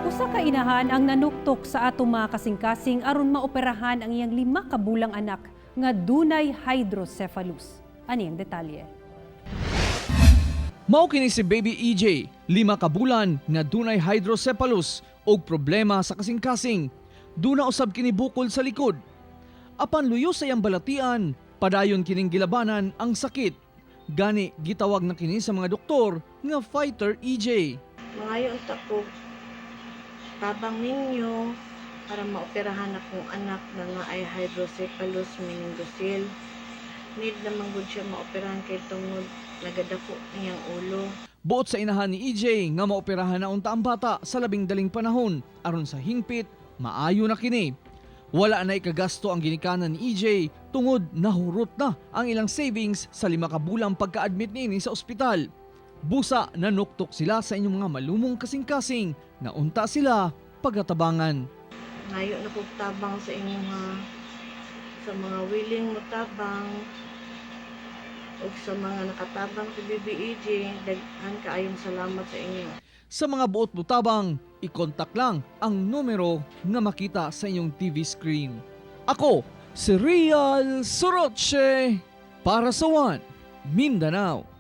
Usa ka inahan ang nanuktok sa atong mga kasing-kasing aron maoperahan ang iyang 5 ka bulang anak nga dunay hydrocephalus. Ani ang detalye. Mao kini si Baby EJ, 5 ka bulan nga dunay hydrocephalus og problema sa kasing-kasing. Duna usab kini bukol sa likod. Apan luyo sa iyang balatian, padayon kining gilabanan ang sakit. Gani gitawag na kini sa mga doktor nga Fighter EJ. Mangayo unta ko tabang ninyo para maoperahan akong anak na nga ay hydrocephalus meningocele. Need naman gud siya maoperahan kay tungod nagadako niyang ulo. Buot sa inahan ni EJ nga maoperahan na unta ang bata sa labing daling panahon aron sa hingpit maayo na kini. Wala na ikagasto ang ginikanan ni EJ tungod nahurot na ang ilang savings sa 5 ka bulang pagka-admit niini sa ospital. Busa nanuktok sila sa inyong mga malumong kasing-kasing na unta sila pagatabangan. Ngayo na kog tabang sa inyo ha. Sa mga willing mo tabang ug sa mga nakatabang sa BBEJ, daghan kaayong salamat sa inyo. Sa mga buot mutabang, ikontak lang ang numero nga makita sa inyong TV screen. Ako, si Real Soroche, para sa One, Mindanao.